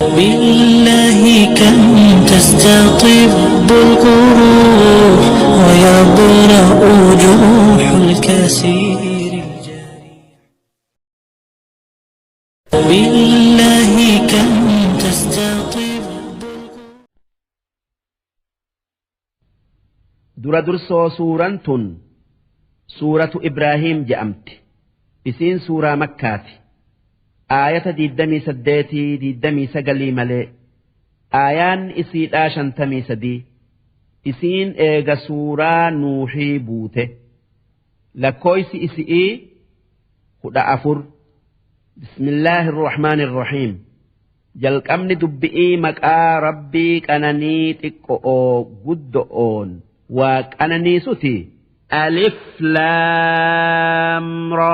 بالله كم تستطب القروح ويبرأ جروح الكثير الجريح. بالله كم تستطب. Dura dursoo suuraan tun suuratu Ibraahiim je'amti. Isiin suuraa Makkaati. Aayata 28 29 malee. Aayaan isiidhaa 53. Isiin eega suuraa Nuuhii buute. Lakkooysi isi'ii 14. Bismillaahi irrahmaani irrahiim. Jalqabni dubbi'ii maqaa Rabbii qananii xiqqo'oo guddo'oon waa qananiisuti. Alif Laam Ra.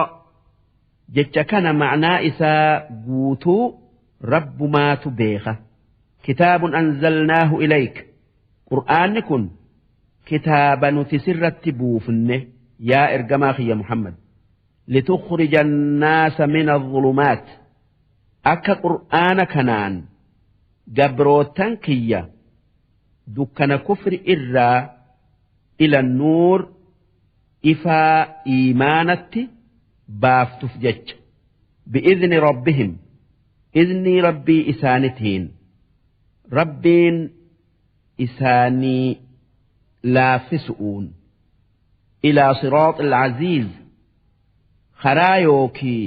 Jecha kana ma'naa isaa guutuu Rabbumaatu beeka. Kitaabun anzalnaahu ilayk. Qur'aanni kun kitaaba nuti sirratti buufne yaa ergamaa kiyya Muhammad. Litukhrija annaasa mina adh-dhulumaat. Akka Qur'aana kanaan gabroottan kiyya dukkana kufri irraa ila nuur ifaa iimaanatti baaftuf jecha. Bi'izni Rabbihim iznii Rabbii isaanitiin Rabbiin isaanii laaffisu'uun ilaa siraaxil aziiz karaa yookii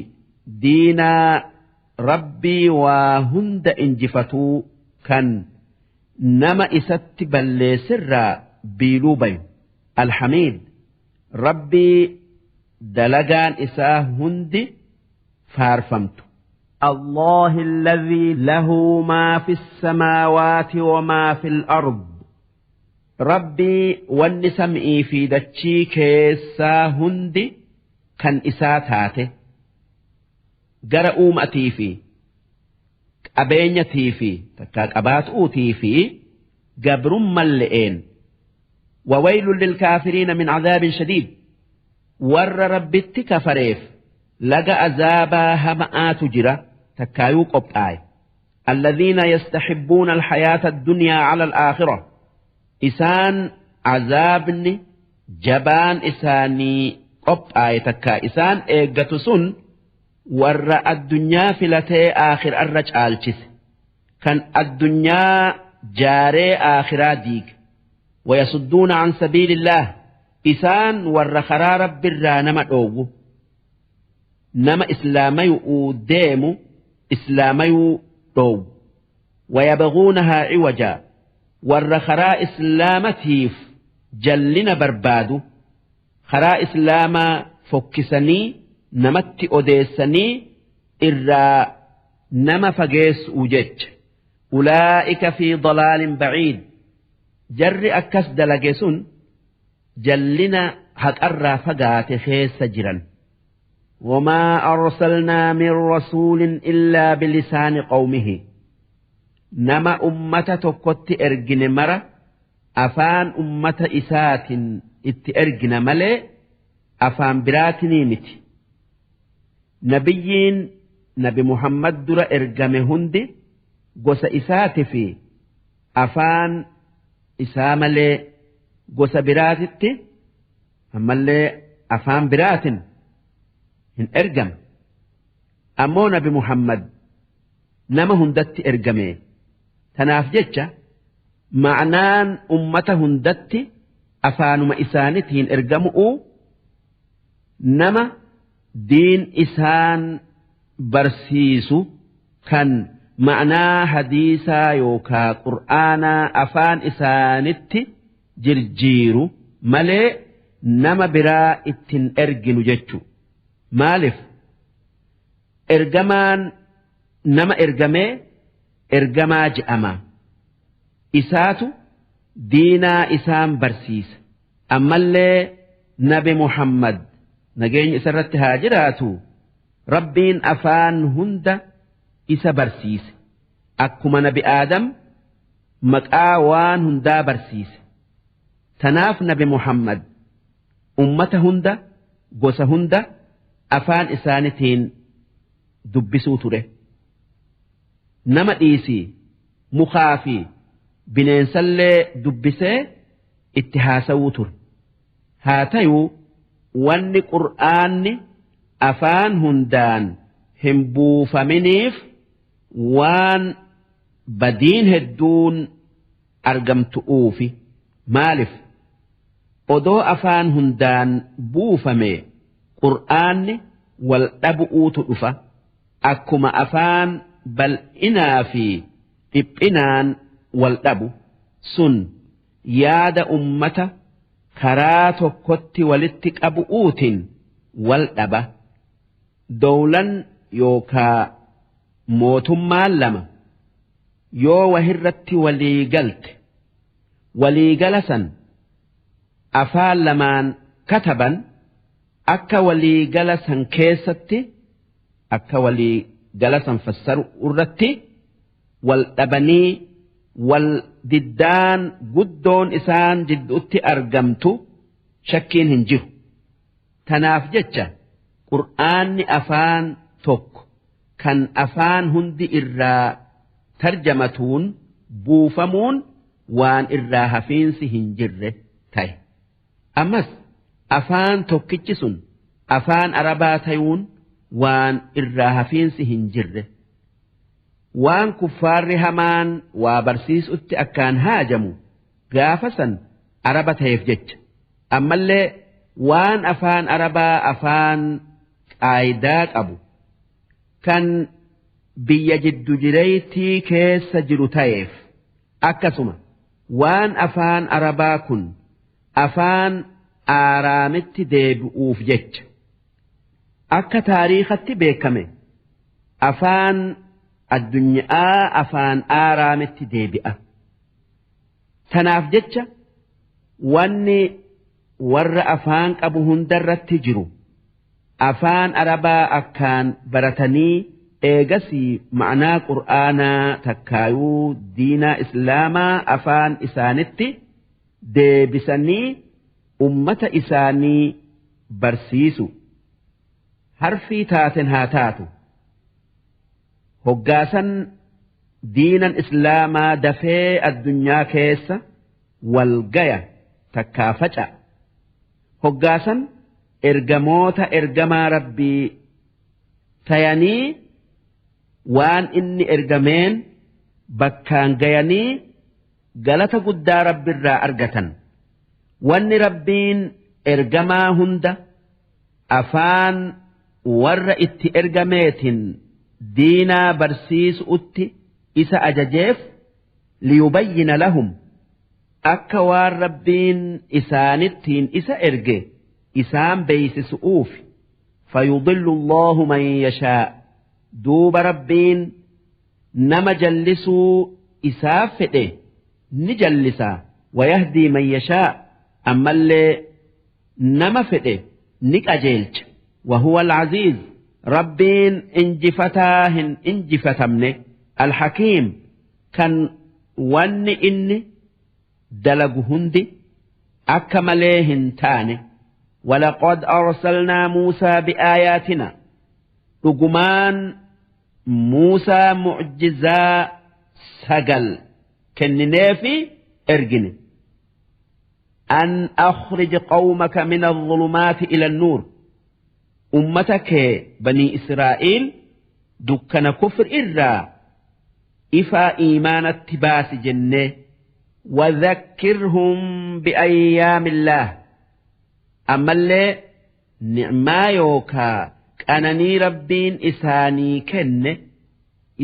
diinaa Rabbii waa hunda injifatuu kan nama isatti balleesserraa biiluu bayu. Alhamiid Rabbii dalagaan isaa hundi faarfamtu. الله الذي له ما في السماوات وما في الأرض Rabbii wanni sam'ii fi dachii keessaa hundi kan isaa taate gara uumatii fi qabeenyatii fi takkaa qabaatuutii fi gabrumman le'een. وويل للكافرين من عذاب شديد warra Rabbitti kafareef laga azaabaa hama'aatu jira takkaayuu qophaaye. الذين يستحبون الحياة الدنيا على الآخرة isaan azaabni jabaan isaanii qophaaye takkaa isaan eeggatu sun warra addunyaa filatee aakhirarra caalchise kan addunyaa jaaree aakhiraa diige. ويصدون عن سبيل الله isaan warra karaa Rabbirraa nama dhoowwu, nama islaamayuu deemu islaamayuu dhoowwu. ويبغونها عوجا warra karaa islaamatiif jallina barbaadu, karaa islaamaa fokkisanii namatti odeessanii irraa nama fageessu jecha. أولئك في ضلال بعيد jarri akkas dalage sun jallina haqarraa fagaate keessa jiran. وما أرسلنا من رسول إلا بلسان قومه nama ummata tokkotti ergine mara afaan ummata isaatiin itti ergina malee afaan biraatinii miti. Nabiyyiin Nabi Muhammad dura ergame hundi gosa isaati fi afaan isaa malee gosa biraatitti ammallee afaan biraatin hin ergame. Ammoo Nabi Muhammad nama hundatti ergame. Tanaaf jecha ma'naan ummata hundatti afaanuma isaanitiin ergamu'u nama diin isaan barsiisu kan ma'naa hadiisaa yookaa qur'aanaa afaan isaanitti jirjiiru malee nama biraa ittin erginu jechu. Maalif ergamaan nama ergamee ergamaa je'ama. Isaatu diinaa isaan barsiisa. Ammallee Nabi Muhammad nageenya isarratti haa jiraatu Rabbiin afaan hunda isa barsiise. Akkuma Nabi Aadam maqaa waan hundaa barsiise. Tanaaf Nabi Muhammad ummata hunda gosa hunda afaan isaanitiin dubbisuu ture. Nama dhiisii mukaa fi bineensallee dubbisee itti haasawuu ture. Haa tayuu wanni qur'aanni afaan hundaan hin buufaminiif waan badiin hedduun argamtu'uufi. Maalif odoo afaan hundaan buufamee qur'aanni wal dhabu'uutu dhufa. Akkuma afaan bal'inaa fi dhiphinaan wal dhabu sun yaada ummata karaa tokkotti walitti qabu'uutin wal dhaba. Dowlan yookaa mootummaan lama yoo wahirratti walii galte walii gala san afaan lamaan kataban akka walii gala san keessatti akka walii gala san fassaru irratti wal dhabanii wal diddaan guddoon isaan jidduutti argamtu shakkiin hin jiru. Tanaaf jecha qur'aanni afaan tokko kan afaan hundi irraa tarjamatuun buufamuun waan irraa hafiinsi hin jirre ta'e. Ammas afaan tokkichi sun afaan Arabaa tayuun waan irraa hafiinsi hin jirre. Waan kuffaarri hamaan waa barsiisutti akkaan haajamu gaafa san Araba ta'eef jecha. Ammallee waan afaan Arabaa afaan qaayidaa qabu kan biyya jiddu jireeytii keessa jiru ta'eef akkasuma waan afaan Arabaa kun afaan Aaraamitti deebi'uuf jecha. Akka taariikatti beekame afaan addunyaa afaan Aaraamitti deebi'a. Tanaaf jecha wanni warra afaan qabu hundarratti jiru afaan Arabaa akkaan baratanii eegasii ma'anaa qur'aanaa takkaayuu diinaa Islaamaa afaan isaanitti deebisanii ummata isaanii barsiisu. Harfii taaten haa taatu. Hoggaasan diinan Islaamaa dafee addunyaa keessa wal gaya takkaa faca'a. Hoggaasan ergamoota ergamaa Rabbii tayanii waan inni ergameen bakkaan gayanii galata guddaa Rabbirraa argatan. Wanni Rabbiin ergamaa hunda afaan warra itti ergameetiin diinaa barsiisuutti isa ajajeef liyubayyina lahum akka waan Rabbiin isaanittiin isa erge isaan beeysisu'uuf. Fayudillu Allahu man yashaa, duuba Rabbiin nama jallisuu isaa fedhe ni jallisa, wayahdii man yashaa, ammallee nama fedhe ni qajeelcha. Wahuwa al-aziiz, Rabbiin injifataa hin injifatamne, alhakiim kan wanni inni dalagu hundi akka malee hin taane. Walaqad arsalnaa Muusaa bi'aayaatina, dhugumaan Muusaa mu'jizaa 9 kennineefi ergine. An akhrij qawmaka min adh-dhulumaati ila an-nuur, ummata kee banii Israa'iil dukkana kufr irraa ifaa iimaanatti baasi jennee. Wadhakkirhum biayyaamillaah, ammallee ni'maa yookaa qananii Rabbiin isaanii kenne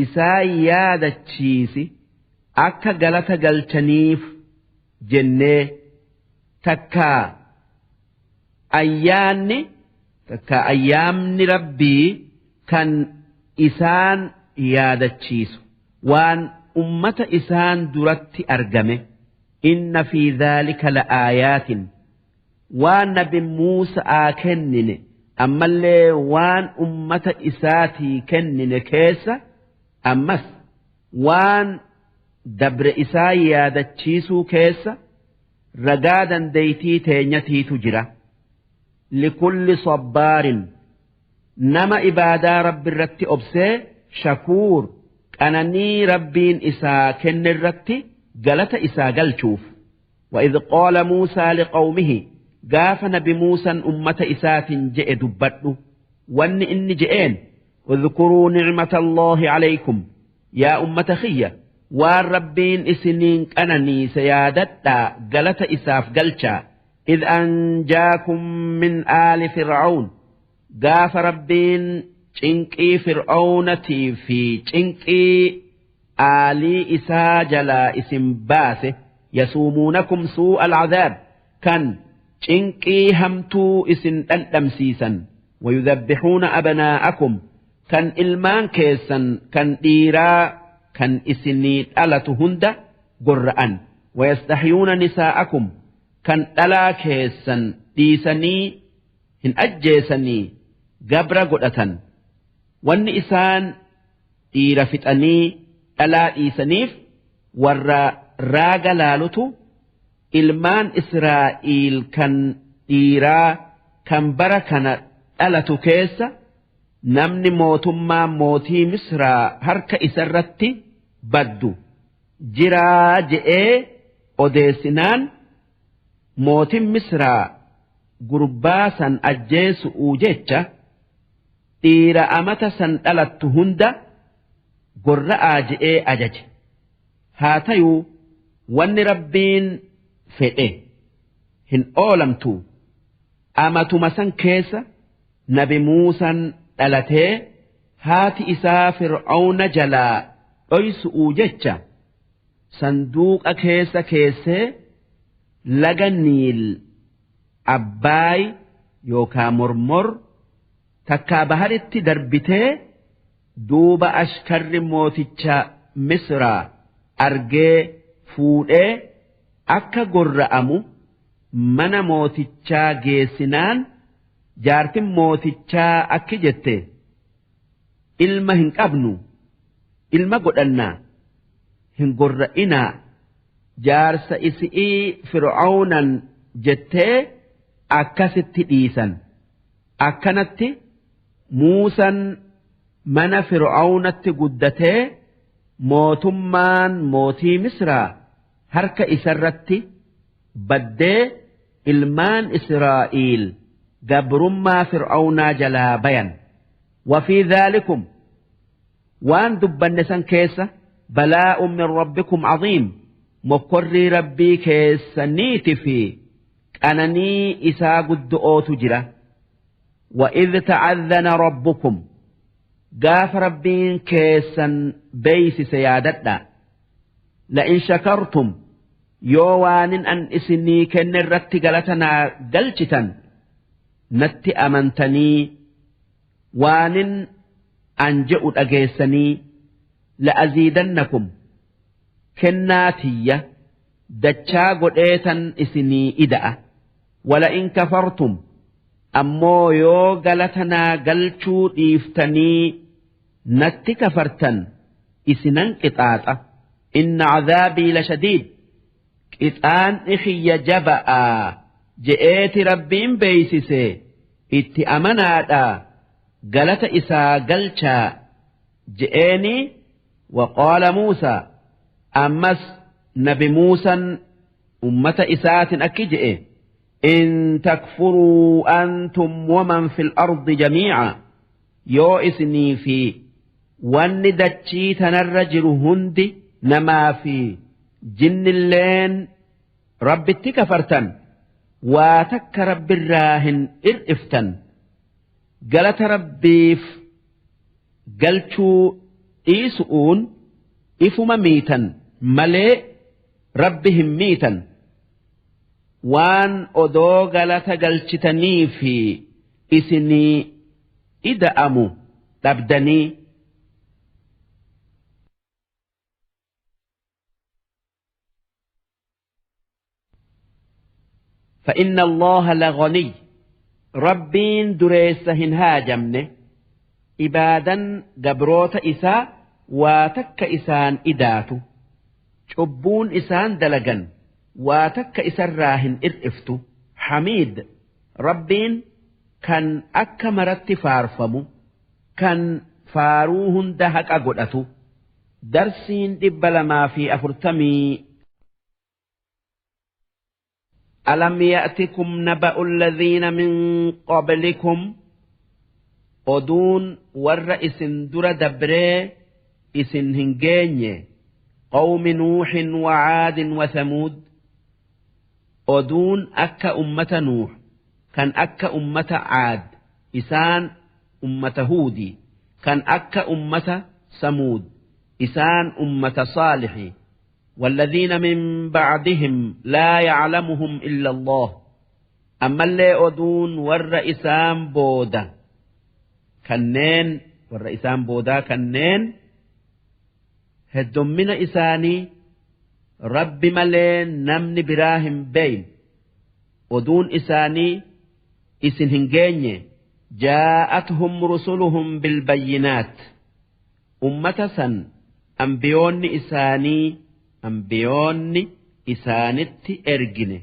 isaan yaadachiisi akka galata galchaniif jennee. Takkaa ayyaanni takkaa ayyaamni Rabbii kan isaan yaadachiisu waan ummata isaan duratti argame. Inna fi dhaalika la'aayaatin, waan nabi Muusa'aa kennine ammallee waan ummata isaatii kennine keessa ammas waan dabre isaan yaadachiisuu keessa ragaa dandeeytii teenyatiitu jira. Likulli sabbaarin, nama ibaadaa Rabbi irratti obsee, shakuur. Qananii Rabbiin isaa kennerratti galata isaa galchuuf. وإذ قال موسى لقومه gaafa Nabi Muusan ummata isaatin je'e dubbadhu. Wanni inni je'een: اذكروا نعمة الله عليكم, yaa ummata kiyya, waan Rabbiin isiniin qananiise yaadadhaa, galata isaaf galchaa. إذ أنجاكم من آل فرعون, gaafa Rabbiin cinqii Fir'oonatii fi cinqii aalii isaa jalaa isin baase. يسومونكم سوء العذاب, kan cinqii hamtuu isin dhandhamsiisan. ويذبحون أبناءكم, kan ilmaan keessan kan dhiiraa kan isinii dhalatu hunda gorra'an. ويستحيون نساءكم, kan dhalaa keessan dhiisanii hin ajjeesanii gabra godhatan. Wanni isaan dhiira fixanii dhalaa dhiisaniif, warra raaga laalutu ilmaan Israa'iil kan dhiiraa kan bara kana dhalatu keessa namni mootummaa mootii Misraa harka isarratti baddu jiraa je'ee odeessinaan, mootiin Misraa gurbaa san ajjeesu'uu jecha dhiira amata san dhalattu hunda gorra'aa je'ee ajaje. Haa tayuu, wanni Rabbiin fedhe hin oolamtu. Amatuma san keessa Nabi Muusan dhalatee, haati isaa Fir'aawna jalaa dhoysu'uu jecha sanduuqa keessa keessee laga Niil, Abbaay yookaa Mormor takkaa baharitti darbitee, duuba ashkarri mooticha Misraa argee fuudhee akka gorra'amu mana mootichaa geessinaan, jaartin mootichaa akki jette: "Ilma hin qabnu, ilma godhannaa, hin gorra'inaa." Jaarsa isi'ii Fir'aawnan jettee akkasitti dhiisan. Akkanatti Muusan mana Fir'aawnatti guddatee, mootummaan mootii Misraa harka isarratti baddee, ilmaan Israa'iil gabrummaa Fir'aawnaa jalaa bayan. وفي ذلكم, waan dubbanne san keessa, بلاء من ربكم عظيم, mokkorrii Rabbii keessaniiti fi qananii isaa guddo'ootu jira. وإذ تأذن ربكم, gaafa Rabbiin keessan beeysise yaadadha: لئن شكرتم, yoo waanin an isinii kenne irratti galata naa galchitan, natti amantanii waanin an je'u dhageessanii, لأزيدنكم, kennaa tiyya dachaa godheetan isinii ida'a. ولئن كفرتم, ammoo yoo galata naa galchuu dhiiftanii natti kafartan, isinan qixaaxa. إن عذابي لشديد, qixaanni kiyya jaba'aa je'eeti Rabbiin beeysise. Itti amanaadha, galata isaa galchaa je'eeni. وقال موسى, ammas Nabi Muusan ummata isaatin akki je'e: إن تكفروا أنتم ومن في الأرض جميعا, yoo isinii fi wanni dachii tanarra jiru hundi, namaa fi jinnilleen, Rabbitti kafartan, waa takka Rabbirraa hin ir'iftan. Galata Rabbiif galchuu dhiisu'uun ifuma miitan malee Rabbi hin miitan. Waan odoo galata galchitanii fi isinii ida'amu dhabdanii. فإن الله لغني, Rabbiin dureessa hin haajamne, ibaadan gabroota isaa waa takka isaan idaatu, cubbuun isaan dalagan waa takka isarraa hin ir'iftu. حميد, Rabbiin kan akka maratti faarfamu, kan faaruu hunda haqa godhatu. Darsiin 240. ألم يأتكم نبأ الذين من قبلكم Oduun warra isin dura dabree isin hin geenye? قوم نوح وعاد وثمود. Oduun akka ummata Nuux, kan akka ummata Caad, isaan ummata Huudi, kan akka ummata Samuud, isaan ummata Saalixi. والذين من بعدهم لا يعلمهم إلا الله. Ammallee oduun warra isaan booda kanneen, warra isaan boodaa kanneen heddummina isaanii Rabbi malee namni biraa hin beeyn, oduun isaanii isin hin geenye? جاءتهم رسلهم بالبينات. Ummata san ambiyoonni isaanii, ambiyoonni isaanitti ergine,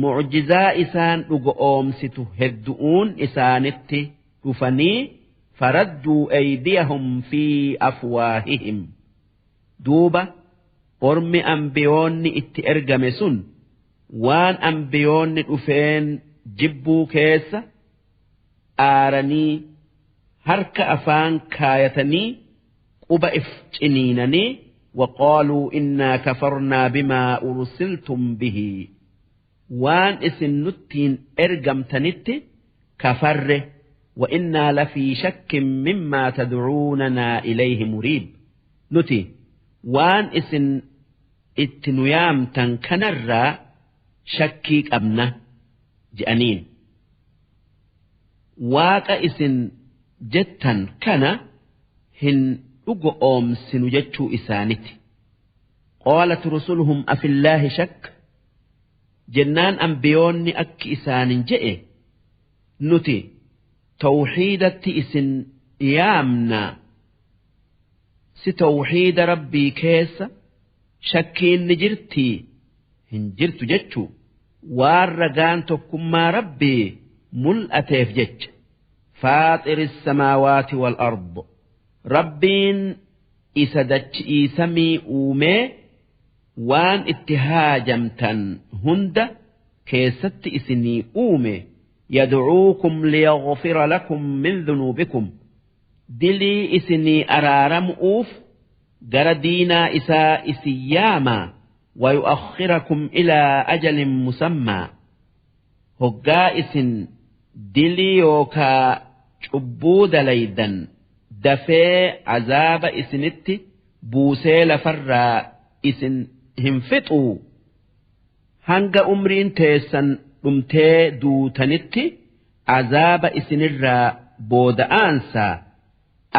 mucjizaa isaan dhugo oomsitu heddu'uun isaanitti dhufanii. فردوا أيديهم في أفواههم. Duuba ormi ambiyoonni itti ergame sun waan ambiyoonni dhufeen jibbuu keessa aaranii, harka afaan kaayatanii, quba if ciniinanii. وقالوا إنا كفرنا بما أرسلتم به. Waan isin nuttiin ergamtanitti kafarre. وإنا لفي شك مما تدعوننا إليه مريب. Nuti waan isin itti nu yaamtan kanarraa shakkii qabna je'aniin. Waaqa isin jettan kana hin dhugo oomsinu jechuu isaaniti. قالت رسلهم أفي الله شك. Jennaan ambiyoonni akki isaanin je'e: Nuti tawxiidatti isin yaamna, si tawxiida Rabbii keessa shakkiin ni jirtii? Hin jirtu jechuu, waan ragaan tokkummaa Rabbii mul'ateef jecha. فاطر السماوات والأرض. Rabbiin isa dachi'ii samii uumee waan itti haajamtan hunda keessatti isinii uume. يدعوكم ليغفر لكم من ذنوبكم. Dilii isinii araaramu'uuf gara diinaa isaa isin yaamaa. ويؤخركم إلى أجل مسمى. Hoggaa isin dilii yookaa cubbuu dalaydan dafee azaaba isinitti buusee lafarraa isin hin fixuu, hanga umriin teessan dhumtee duutanitti azaaba isinirraa booda'aansaa.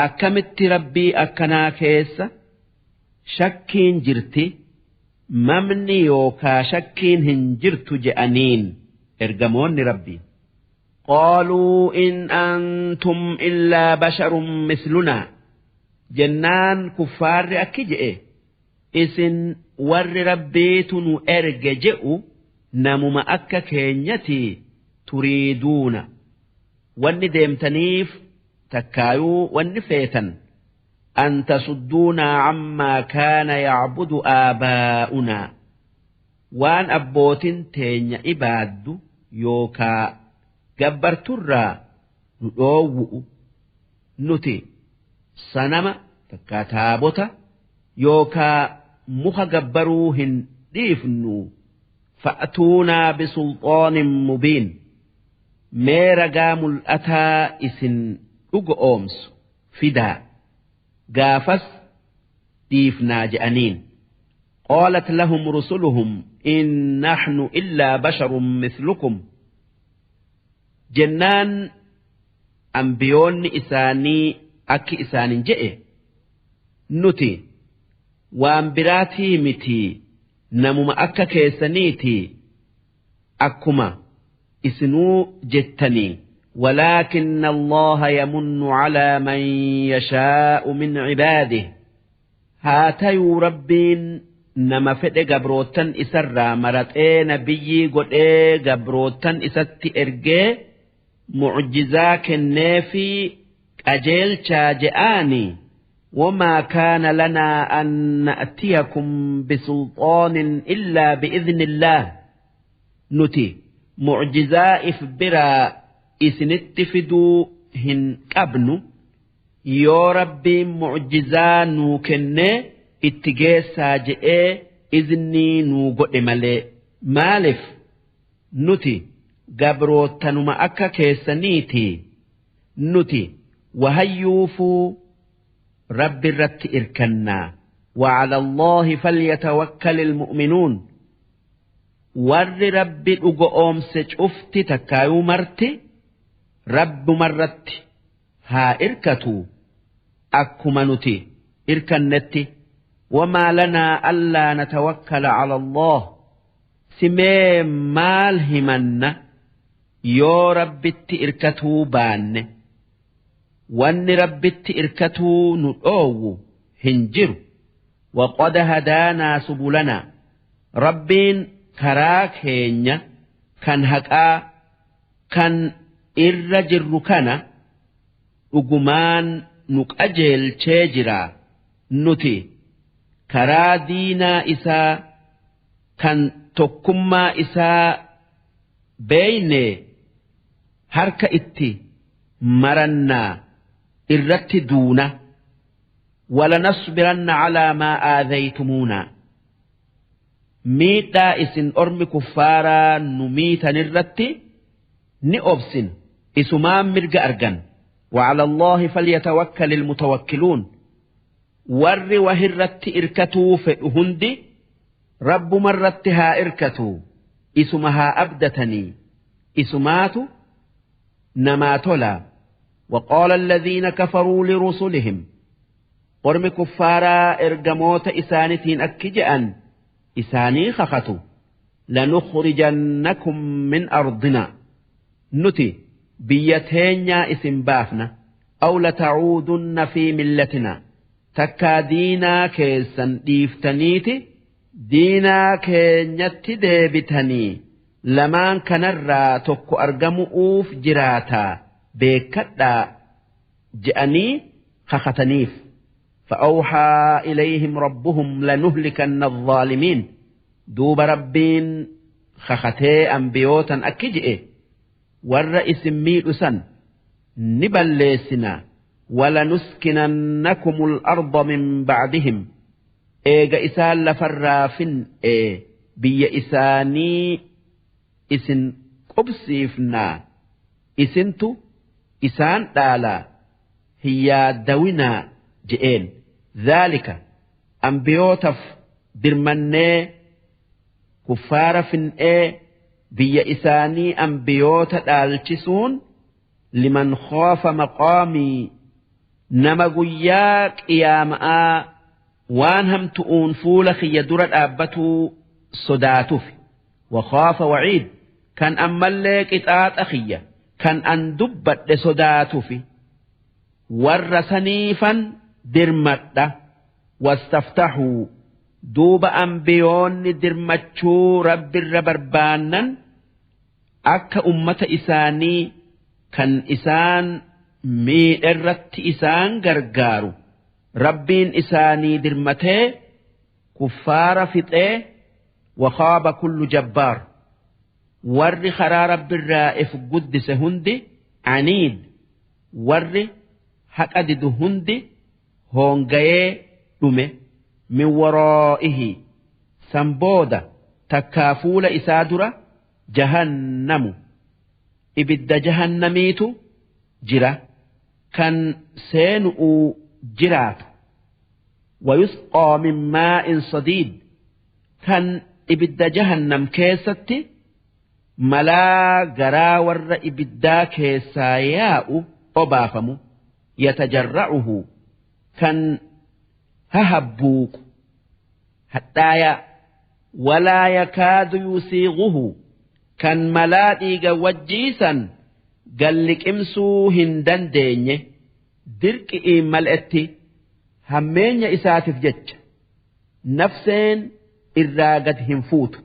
Akkamitti Rabbii akkanaa keessa shakkiin jirti, mamni yookaa shakkiin hin jirtu je'aniin ergamoonni Rabbii? قالوا إن أنتم إلا بشر مثلنا. Jennaan kuffaarri akki je'e: Isin warri Rabbiitu nu erge je'u namuma akka keenyati. تريدون, wanni deemtaniif takkaayuu wanni feetan, أن تصدونا عما كان يعبد آباؤنا. Waan abbootin teenya ibaaddu yookaa gabbarturraa nu dhoowwu'u. Nuti sanama takkaa taabota yookaa muka gabbaruu hin dhiifnu. فأتونا بسلطان مبين. Mee ragaa mul'ataa isin dhugo oomsu fidaa, gaafas dhiifnaa je'aniin. قالت لهم رسلهم إن نحن إلا بشر مثلكم. Jennaan ambiyoonni isaanii akki isaanin je'e: Nuti waan biraatii miti, namuma akka keessaniiti, akkuma isinuu jettanii. ولكن الله يمن على من يشاء من عباده. Haa tayuu Rabbiin nama fedhe gabrootan isarraa maraxee nabiyyii godhee gabrootan isatti ergee mucjizaa kenneefi qajeelchaa je'aani. وما كان لنا أن نأتيكم بسلطان إلا بإذن الله nuti mucjizaa if biraa isinitti fiduu hin qabnu yoo Rabbiin mucjizaa nuu kennee itti geessaa je'ee iznii nuu godhe malee. Maalif nuti gabroottanuma akka keessaniitii nuti wahayyuufuu Rabbi irratti irkannaa. وعلى الله فليتوكل المؤمنون warri Rabbi dhugo'oomse cufti takkaayuu marti Rabbumarratti haa irkatu akkuma nuti irkannetti. وما لنا ألا نتوكل على الله simee maal himanna yoo Rabbitti irkatuu baanne? Wanni Rabbitti irkatuu nu dhoowwu hin jiru. وقد هدانا سبلنا Rabbiin karaa keenya kan haqaa kan irra jirru kana dhugumaan nu qajeelchee jira. Nuti karaa diinaa isaa kan tokkummaa isaa beeyne harka itti marannaa irratti duuna. ولنصبرن على ما آذيتمونا miidhaa isin ormi kuffaaraa nu miitan irratti ni obsin, isumaan mirga argan. وعلى الله فليتوكل المتوكلون warri wahirratti irkatuu fedhu hundi Rabbumarratti haa irkatuu, isuma haa abdatanii, isumaatu namaa tola. وقال الذين كفروا لرسلهم ormi kuffaaraa ergamoota isaanitiin akki je'an isaanii kakatu: لنخرجنكم من أرضنا nuti biyya teenyaa isin baafna, أو لتعودن في ملتنا takkaa diinaa keessan dhiiftaniiti diinaa keenyatti deebitanii, lamaan kanarraa tokko argamu'uuf jiraataa beekkadhaa je'anii kakataniif. فأوحى إليهم ربهم لنهلكن الظالمين duuba Rabbiin kakatee ambiyootan akki je'e: warra isin miidhu san ni balleessina. ولنسكننكم الأرض من بعدهم eega isaan lafarraa fin'ee biyya isaanii isin qubsiifnaa, isintu isaan dhaalaa, hin yaaddawinaa je'een. ذلك ambiyootaaf dirmannee kuffaara fin'ee biyya isaanii ambiyoota dhaalchisuun لمن خاف مقامي nama guyyaa qiyaama'aa waan hamtu'uun fuula kiyya dura dhaabbatuu sodaatuuf, وخاف وعيد kan ammallee qixaaxa kiyya kan an dubbadhe sodaatufi warra saniifan dirmadha. واستفتحوا duuba ambiyoonni dirmachuu Rabbirra barbaannan akka ummata isaanii kan isaan miidherratti isaan gargaaru Rabbiin isaanii dirmatee kuffaara fixee. وخاب كل جبار warri karaa Rabbirraa if guddise hundi, عنيد warri haqa didu hundi hoongayee dhume. من ورائه san booda takkaa fuula isaa dura جهنم ibidda jahannamiitu jira kan seenu'uu jiraatu. ويسقى من ماء صديد kan ibidda jahannam keessatti malaa garaa warra ibiddaa keessaa yaa'u obaafamu. يتجرعه kan hahabbuuqu hadhaayaa. ولا يكاد يسيغه kan malaa dhiiga wajjiisan galliqimsuu hin dandeenye dirqi'iin mal'etti hammeenya isaatiif jecha nafseen irraa gad hin fuutu.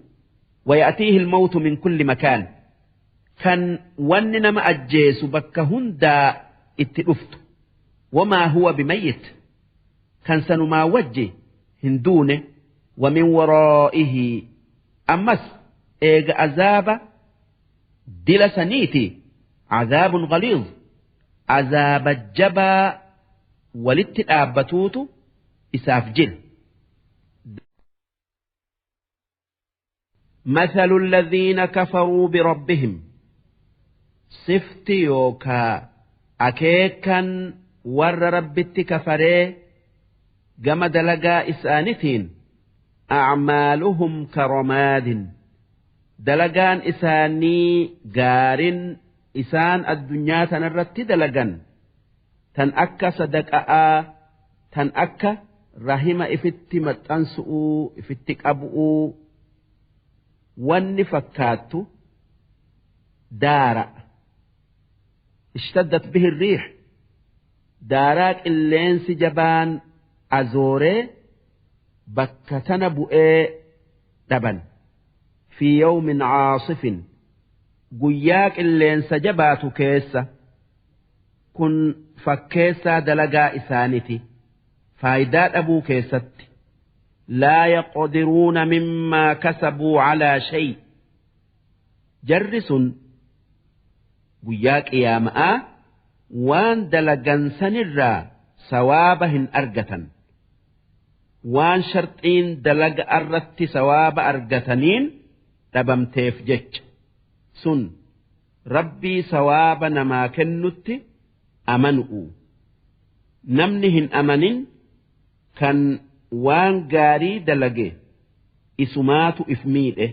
ويأتيه الموت من كل مكان kan wanni nama ajjeesu bakka hundaa itti dhuftu. وما هو بميت Kan sanumaa wajji hin duune. Wa min waraa'ihi, ammas eega azaaba dila saniiti, azaabun ghaliiz, azaaba jabaa walitti dhaabbatuutu isaaf jira. مثل الذين كفروا بربهم sifti yookaa akeekan warra Rabbitti kafaree gama dalagaa isaanitiin, acmaaluhum karamaadin, dalagaan isaanii gaarin isaan addunyaa tanarratti dalagan, tan akka sadaqa'aa, tan akka rahima ifitti maxxansu'uu, ifitti qabu'uu, wanni fakkaattu daara ishtaddat bihi riix, daaraa qilleensi jabaan azooree bakka tana bu'ee dhaban, fi yawmin caasifin, guyyaa qilleensa jabaatu keessa. Kun fakkeessaa dalagaa isaaniti faayidaa dhabuu keessatti. Laa yaqdiruuna mimmaa kasabuu calaa shay, jarri sun guyyaa qiyaama'aa waan dalagan sanirraa sawaaba hin argatan, waan sharxiin dalaga irratti sawaaba argataniin dhabamteef jecha. Sun Rabbii sawaaba namaa kennutti amanu'u. Namni hin amanin kan waan gaarii dalage isumaatu if miidhe.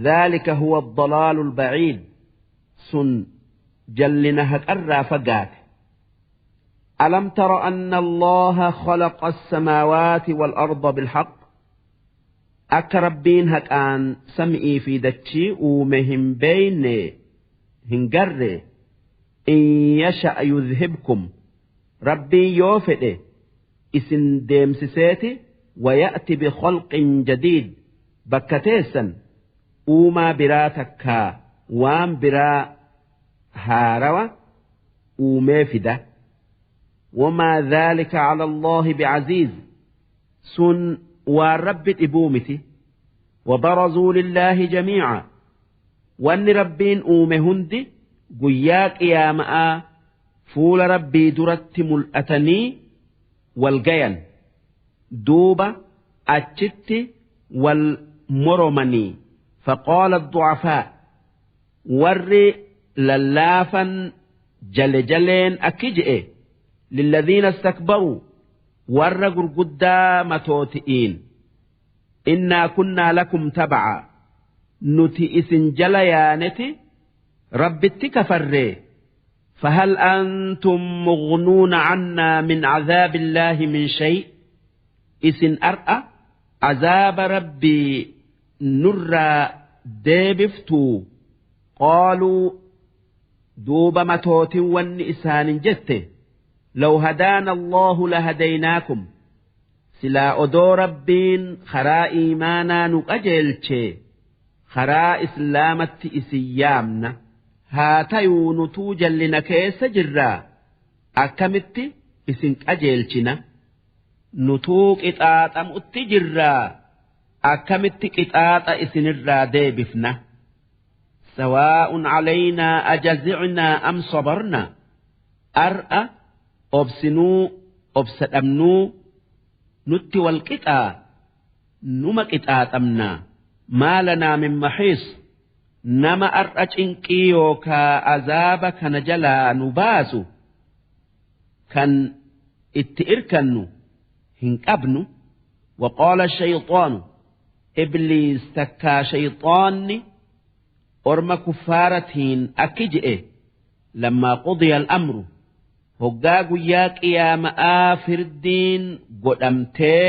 Dhaalika huwa ad-dalaalu al-ba'iid, sun jallina haqarraa fagaate. Alam tara anna Allaha khalaqa as-samaawaati wal-arda bil-haqq, akka Rabbiin haqaan sami'ii fi dachii uume hin beeyne, hin garre? In yasha' yudhhibkum, Rabbiin yoo fedhe isin deemsiseeti, waya'ti bikhalqin jadiid, bakka teessan uumaa biraa takkaa waan biraa haarawa uumee fida. Wamaa dhaalika cala Allaahi bicaziiz, sun waan Rabbi dhibuu miti. Wabarazuu lillaahi jamiica, wanni Rabbiin uume hundi guyyaa qiyaama'aa fuula Rabbii duratti mul'atanii wal gayan, duuba achitti wal moromanii. Faqaala addu'afaa, warri lallaafan jale jaleen akki je'e, lilladhiina istakbaruu, warra gurguddaa matooti'iin, innaa kunnaa lakum taba'a, nuti isin jala yaaneti Rabbitti kafarree, fahal antum mughnuuna cannaa min cadaabillaahi min shay, isin ar'a azaaba Rabbii nurraa deebiftuu? Qaaluu, duuba matootin wanni isaanin jette, law hadaana Allahu lahadeynaakum, silaa odoo Rabbiin karaa iimaanaa nu qajeelchee karaa islaamatti isin yaamna, haa tayuu nutuu jallina keessa jirraa akkamitti isin qajeelchina? Nutuu qixaaxamutti jirraa akkamitti qixaaxa isinirraa deebifna? Sawaa'un calaynaa ajazicnaa am sabarnaa, ar'a obsinuu obsa dhabnuu nutti wal qixaa, numa qixaaxamnaa. Maa lanaa min maxiis, nama ar'a cinqii yookaa azaaba kana jalaa nu baasu kan itti irkannu hin qabnu. Waqaala shayxaanu, ibliis takkaa shayxaanni orma kuffaaratiin akki je'e, lammaa qudiya al'amru, hoggaa guyyaa qiyaama'aa firdiin godhamtee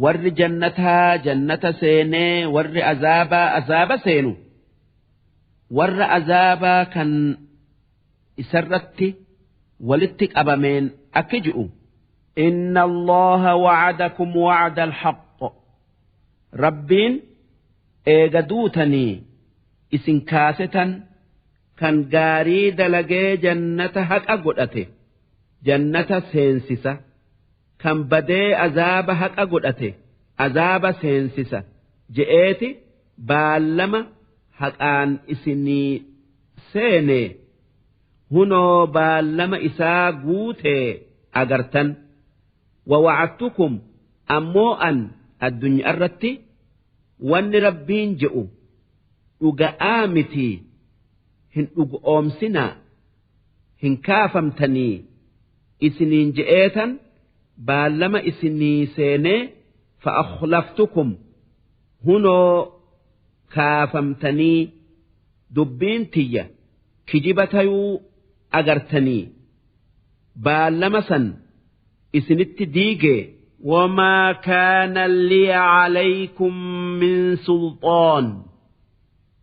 warri jannataa jannata seenee warri azaabaa azaaba seenu, warra azaabaa kan isarratti walitti qabameen akki ji'u, inna Allaha wa'adakum wa'ada al-haqq, Rabbiin eega duutanii isin kaasetan kan gaarii dalagee jannata haqa godhate jannata seensisa. Kan badee azaaba haqa godhate azaaba seensisa je'eeti baallama haqaan isinii seene hunoo baallama isaa guutee agartan. Wawa'adtukum ammoo an addunyaa irratti wanni Rabbiin je'u dhuga'aa mitii hin dhugoomsinaa hin kaafamtanii isiniin je'eetan baallama isinii seenee fa'akhlaftukum hunoo kaafamtanii dubbiin tiyya kijiba tayuu agartanii baallama san isinitti diigee. وما كان لي عليكم من سلطان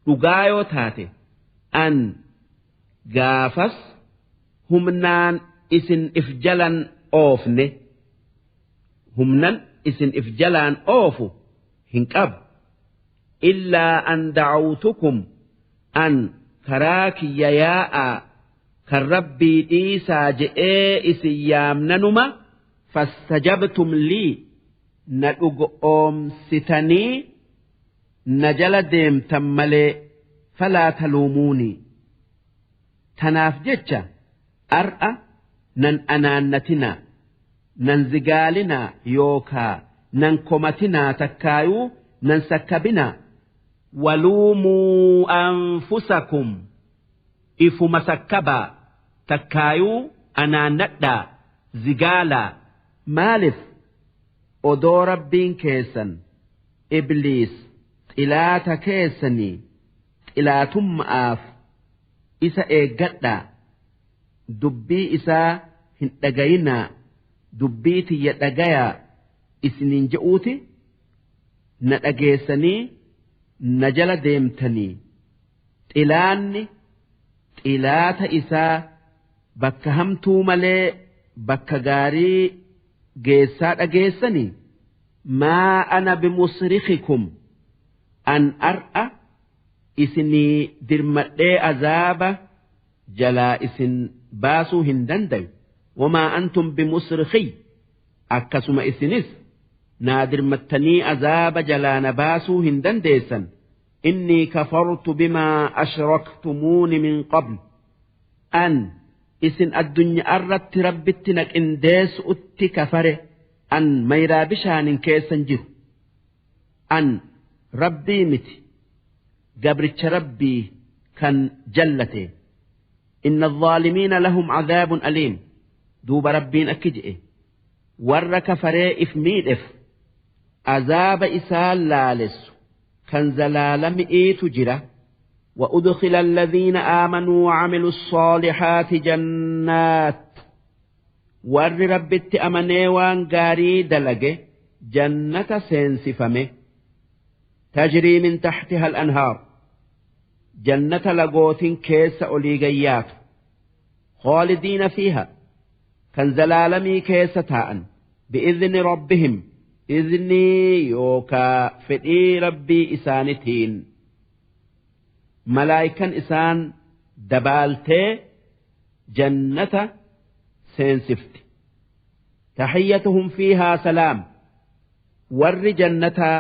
dhugaa yoo taate an gaafas humnaan isin if jalan oofne, humnan isin if jalaan oofu hin qabu. Illaa an da'awtukum an karaa kiyya yaa'aa kan Rabbii dhiisaa je'ee isin yaamnanuma fastajabtum lii na dhugoomsitanii na jala deemtan malee falaa taluumuunii tanaaf jecha ar'a nan anaannatinaa nan zigaalinaa yookaa nan komatinaa takkaayuu nan sakkabinaa. Waluumuu anfusakum ifuma sakkabaa takkaayuu anaannadhaa zigaalaa. Maalif odoo Rabbiin keessan ibliis xilaata keessanii xilaatumma'aaf isa eeggadhaa dubbii isaa hin dhagayinaa dubbii tiyya dhagayaa isiniin je'uuti na dhageessanii na jala deemtanii xilaanni xilaata isaa bakka hamtuu malee bakka gaarii geessaa dhageessanii. Maa ana bimusrikikum an ar'a isinii dirmadhee azaaba jalaa isin baasuu hin dandayu. Wamaa antum bimusrikiy akkasuma isinis naa dirmattanii azaaba jalaa na baasuu hin dandeessan. Innii kafartu bimaa ashraktumuuni min qabl an isin addunyaa irratti Rabbitti na qindeessuutti kafare. An mayraa bishaanin keessan jiru an Rabbii miti gabricha Rabbii kan jallate. Inna adh-dhaalimiina lahum cadaabun aliim. Duuba Rabbiin akki je'e warra kafaree if miidhef azaaba isaan laalessu kan zalaalami'iitu jira. وأدخل الذين آمنوا وعملوا الصالحات جنات warri Rabbitti amanee waan gaarii dalage jannata seensifame. تجري من تحتها الأنهار jannata lagootin keessa olii gayyaatu. خالدين فيها kan zalaalamii keessa taa'an. بإذن ربهم iznii yookaa fedhii Rabbii isaanitiin malaayikan isaan dabaaltee jannata seensifti. تحيتهم فيها سلام warri jannataa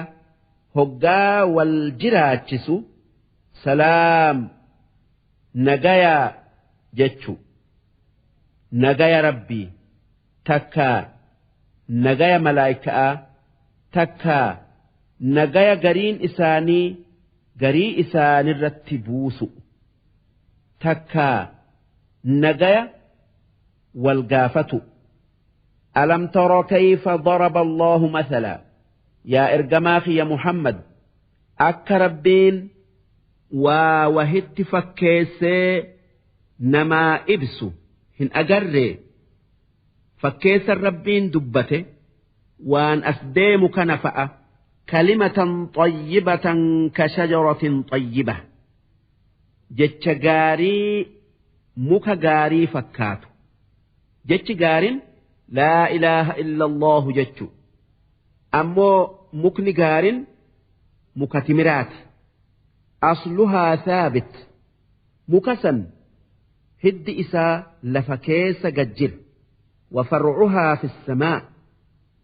hoggaa wal jiraachisu salaam nagayaa jechu, nagaya Rabbii takkaa nagaya malaayika'aa takkaa nagaya gariin isaanii garii isaanirratti buusu takkaa nagaya wal gaafatu. ألم تر كيف ضرب الله مثلا yaa ergamaa kiyya Muhammad akka Rabbiin waa wahitti fakkeessee namaa ibsu hin agarree? Fakkeessan Rabbiin dubbate waan as deemu kana fa'a. كلمة طيبة كشجرة طيبة jecha gaarii muka gaarii fakkaatu. Jechi gaariin لا إله إلا الله jechu. Ammoo mukni gaariin muka timiraati. أصلها ثابت muka san hiddi isaa lafa keessa gad jira. وفرعها في السماء.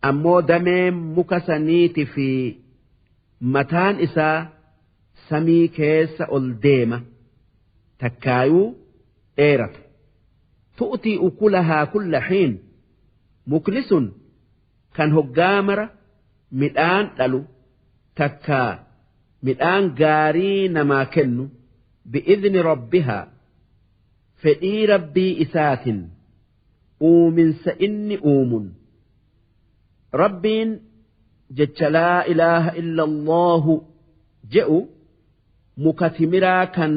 Ammoo dameen muka saniiti fi mataan isaa samii keessa ol deema takkaayuu dheerata. Tu'tii ukulahaa kulla xiin, mukni sun kan hoggaa mara midhaan dhalu takkaa midhaan gaarii namaa kennu, bi'izni rabbihaa, fedhii rabbii isaatin, uuminsa inni uumun. Rabbiin jecha laa ilaaha illa Allahu je'u muka timiraa kan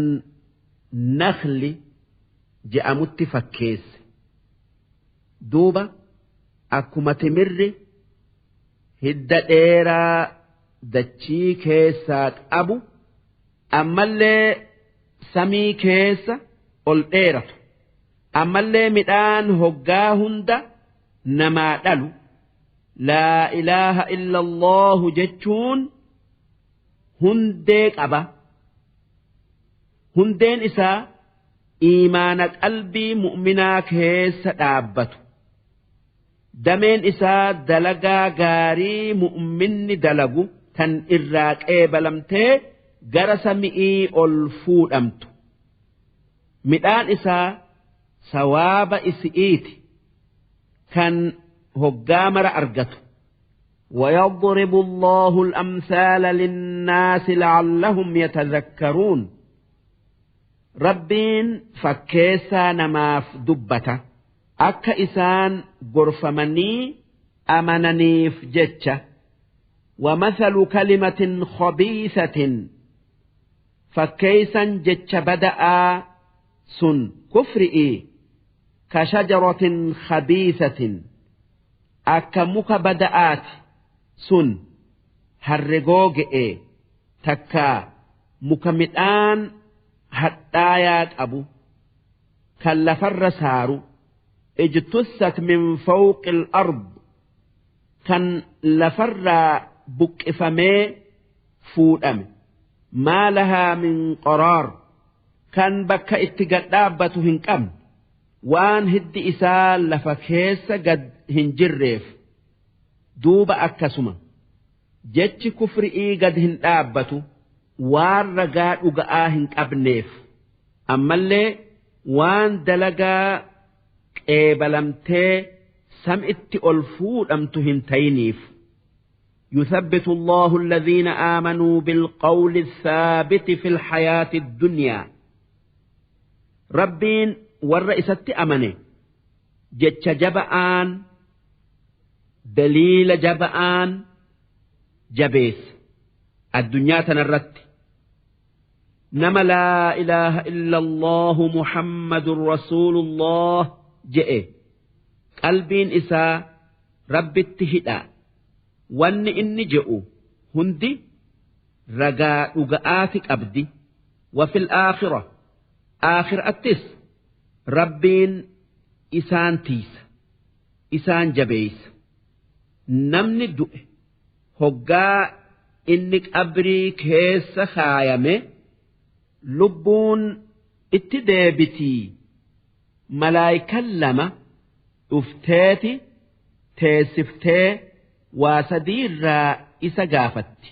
nakhli je'amutti fakkeesse. Duuba akkuma timirri hidda dheeraa dachii keessaa qabu ammallee samii keessa ol dheeratu, ammallee midhaan hoggaa hunda namaa dhalu, laa ilaaha illa Allahu jechuun hundee qaba. Hundeen isaa iimaana qalbii mu'minaa keessa dhaabbatu. Dameen isaa dalagaa gaarii mu'minni dalagu tan irraa qeebalamtee gara sami'ii ol fuudhamtu. Midhaan isaa sawaaba isi'iiti kan hoggaa mara argatu. ويضرب الله الأمثال للناس لعلهم يتذكرون. Rabbiin fakkeessaa namaaf dubbata akka isaan gorfamanii amananiif jecha. ومثل كلمة خبيثة، fakkeeysan jecha bada'aa sun kufri'ii, كشجرة خبيثة، akka muka bada'aati, sun harregooge'e takkaa muka midhaan hadhaayaa qabu kan lafarra saaru, اجتثت من فوق الأرض، kan lafarraa buqqifamee fuudhame, ما لها من قرار، kan bakka itti gad dhaabbatu hin qabne, waan hiddi isaa lafa keessa gad hin jirreef. Duuba akkasuma jechi kufri'ii gad hin dhaabbatu waan ragaa dhuga'aa hin qabneef, ammallee waan dalagaa qeebalamtee sam'itti ol fuudhamtu hin tayiniif. يثبت الله الذين آمنوا بالقول الثابت في الحياة الدنيا. Rabbiin warra isatti amane jecha jaba'aan, daliila jaba'aan jabeessa addunyaa tanarratti. Nama laa ilaaha illa Allahu Muhammadun rasuulullah je'e qalbiin isaa Rabbitti hidha. Wanni inni je'u hundi ragaa dhuga'aati qabdi. وفي الآخرة، aakhir'attis Rabbiin isaan tiisa, isaan jabeeysa. Namni du'e hoggaa inni qabrii keessa kaayame lubbuun itti deebitii, malaayikan lama dhufteeti teessiftee waa sadii irraa isa gaafatti.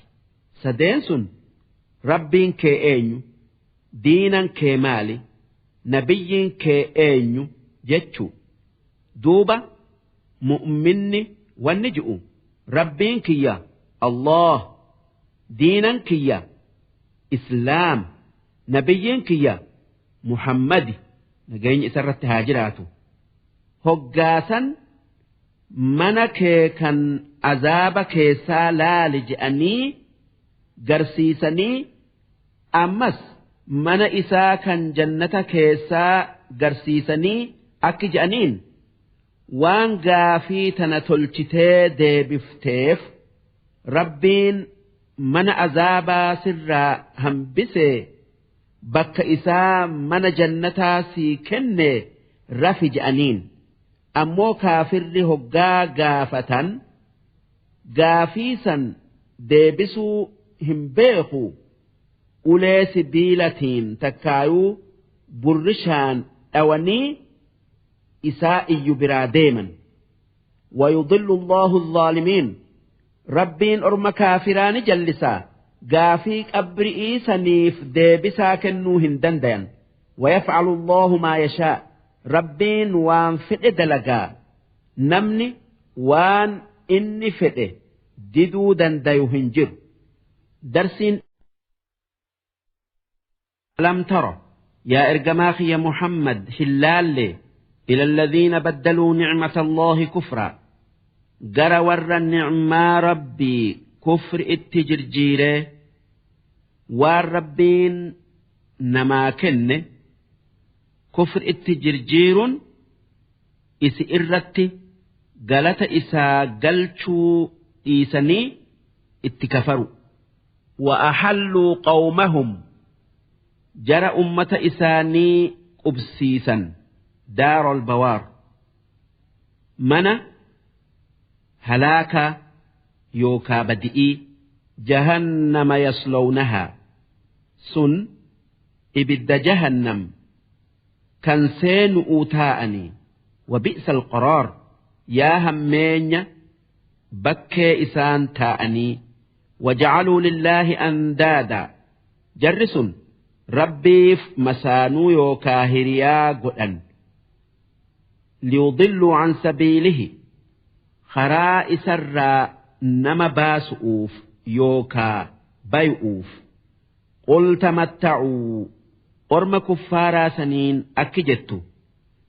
Sadeen sun: Rabbiin kee eenyu, diinan kee maali, nabiyyiin kee eenyu jechuu. Duuba mu'minni wanni ji'u: Rabbiin kiyya Allah, diinan kiyya Islaam, nabiyyiin kiyya Muhammadi, nageenyi isarratti haa jiraatu. Hoggaasan mana kee kan azaaba keessaa laali je'anii garsiisanii, ammas mana isaa kan jannata keessaa garsiisanii akki je'aniin: waan gaafii tana tolchitee deebifteef Rabbiin mana azaabaa sirraa hambisee bakka isaa mana jannataa sii kenne, rafi je'aniin. Ammoo kaafirri hoggaa gaafatan gaafii san deebisuu hin beeku, ulee sibiilatiin takkaayuu burrishaan dhawanii isaa iyyu biraa deeman. ويضل الله الظالمين ربين أرم كافران جلسا قافيك أبرئي سنيف ديبسا كنوهن دندين ويفعل الله ما يشاء ربين وان فئ دلقا نمني وان إني فئ ددو دنديوهن جر درسين ألم تر يا إرجماخي يا محمد هلال إلى الذين بدلوا نعمة الله كفرا جرى ور النعمة ربي كفر التجرجيره والربين نماكن كفر التجرجير إسئرت قالت إسا قلتوا إيسني اتكفروا وأحلوا قومهم جرى أمة إساني قبسيسا دار البوار من هلاك يوكا بدئي جهنم يصلونها سن إبد جهنم كان سين أوتاءني وبئس القرار يا همين بكي إسان تاءني وجعلوا لله أندادا جرس ربيف مسانو يوكا هريا قدن ليضلوا عن سبيله خراء سرا نما باسؤوف يوكا بيؤوف قل تمتعوا أرم كفارا سنين أكجتو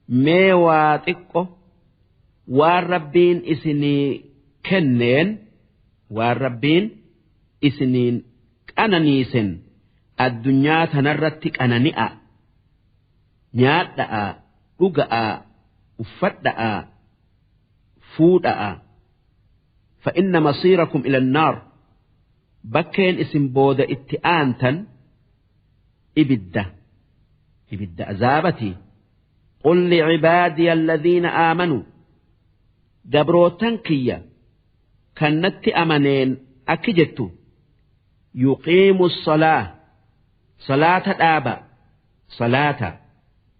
ميوا تكو والربين إسني كنين والربين إسنين أنانيسن الدنيا تنرتك أنانئة نيادأ رقأ uffadha'a fuudha'a فإن مصيركم إلى النار بكين اسم بودا اتئانتا إبدة إبدة أزابتي قل لعبادي الذين آمنوا دبروتن كيا كانت أمنين أكجتو يقيموا الصلاة صلاة الآباء صلاة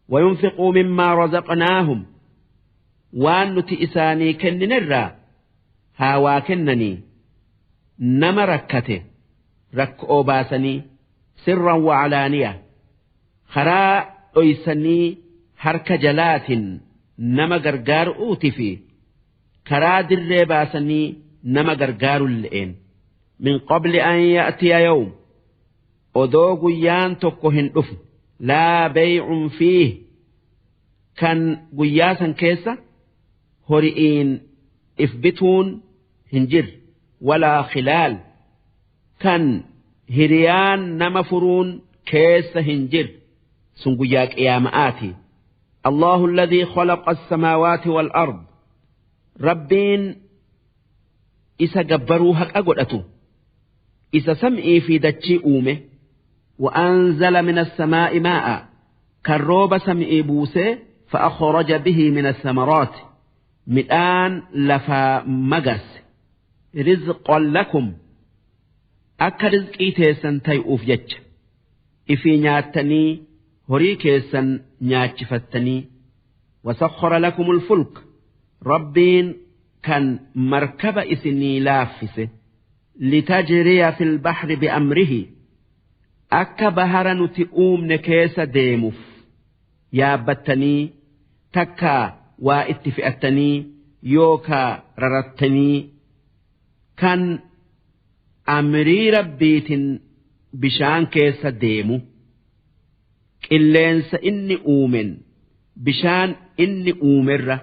وينفقوا مما رزقناهم waan nuti isaanii kenninirraa haa waa kennanii nama rakkate rakkoo baasanii sirran wacalaaniya karaa dhoysanii harka jalaatin nama gargaaruuti fi karaa dirree baasanii nama gargaaru le'een min qabli an ya'tiya yawm odoo guyyaan tokko hin dhufu laa bay'un fiih kan guyyaa san keessa hori'iin ifbituun hin jirre walaa khilaal kan hiriyaan nama furuun keessa hin jirre sun guyyaa qiyaama'aati. Allahu alladhii khalaqa as-samaawaati wal ard Rabbiin isa gabbaruu haqa godhatu isa sam'ii fi dachii uume wa anzala min as-samaa'i maa'a kan rooba sam'ii buusee فأخرج به من الثمرات مدان لفا مجس رزقا لكم أكا رزقي تيسن تيؤف جج إفي نياتني هري كيسن نياتشفتني وسخر لكم الفلك ربين كان مركب إسني لافسه لتجري في البحر بأمره أكا بهر نتئوم نكيس ديمف yaabbattanii takkaa waa itti fe'attanii yookaa rarattanii kan amrii rabbiitiin bishaan keessa deemu qilleensa inni uumen bishaan inni uumerra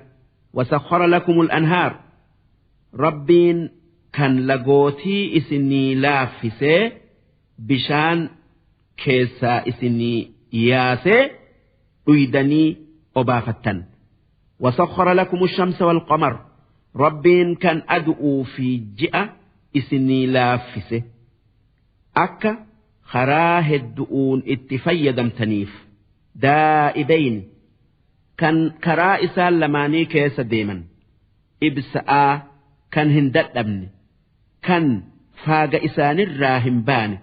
wasakhara lakumul anhaar rabbiin kan lagootii isinii laaffisee bishaan keessaa isinii yaasee dhuydanii obaafattan wasakhara lakumu shamsa walqamar rabbiin kan adu'uu fi ji'a isinii laaffise akka karaa heddu'uun itti fayyadamtaniif daa'ibayn kan karaa isaan lamaanii keessa deeman ibsa'aa kan hin dadhabne kan faaga isaanirraa hin baane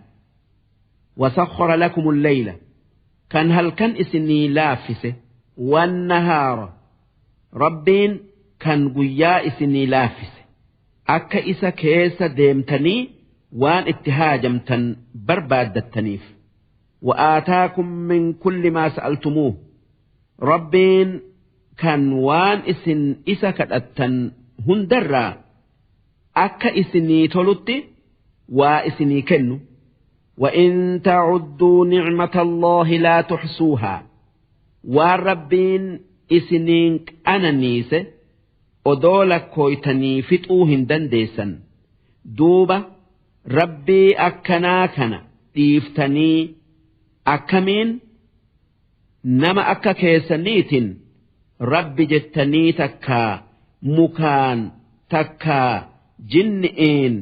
wasakhara lakumu leyla kan halkan isinii laaffise wannahaara rabbiin Kan guyyaa isinii laaffise akka isa keessa deemtanii waan itti haajamtan barbaaddattaniif. Wa'aataakum min kulli maa sa'altumuuh, Rabbiin kan waan isin isa kadhattan hundarraa akka isinii tolutti waa isinii kennu. وإن تعدوا نعمة الله لا تحصوها, waan Rabbiin isiniin qananiise odoo lakkooytanii fixuu hin dandeessan. Duuba Rabbii akkanaa kana dhiiftanii akkamiin nama akka keessaniitiin Rabbi jettanii takkaa mukaan takkaa jinni'iin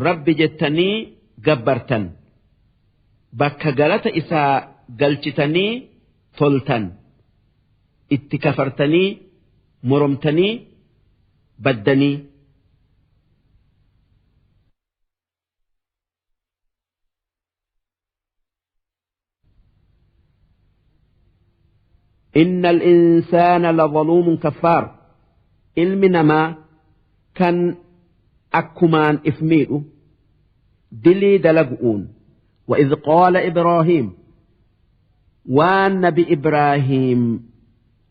Rabbi jettanii gabbartan, bakka galata isaa galchitanii toltan itti kafartanii moromtanii baddanii? إن الإنسان لظلوم كفار, ilmi namaa kan akkumaan if miidhu dilii dalagu'uun. وإذ قال إبراهيم, waan Nabi Ibraahim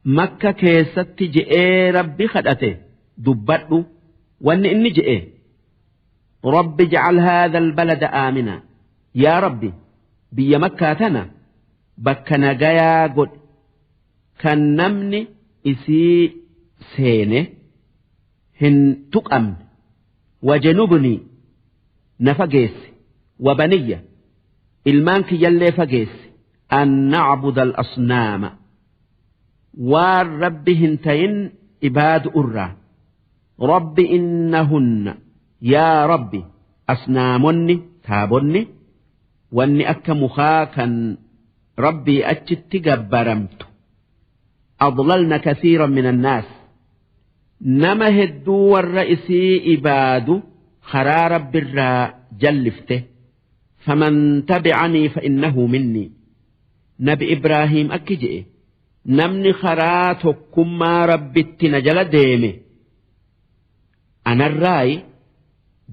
Makka keessatti je'ee Rabbi kadhate dubbadhu. Wanni inni je'e: رب اجعل هذا البلد آمنا, yaa Rabbi, biyya Makkaa tana bakka nagayaa godhi kan namni isii seene hin tuqamne. وجنبني, na fageesse, وبني, ilmaan kiyyallee fageesse, أن نعبد الأصنام, waan Rabbi hin tayin ibaadu irraa. رب إنهن, yaa Rabbi, asnaamonni, taabonni, wanni akka mukaa kan Rabbii achitti gabbaramtu, أضللن كثيرا من الناس, nama hedduu warra isii ibaadu karaa Rabbirraa jallifte. فمن تبعني فإنه مني, Nabi Ibraahim akki je'e: namni karaa tokkummaa Rabbitti na jala deeme anarraayi,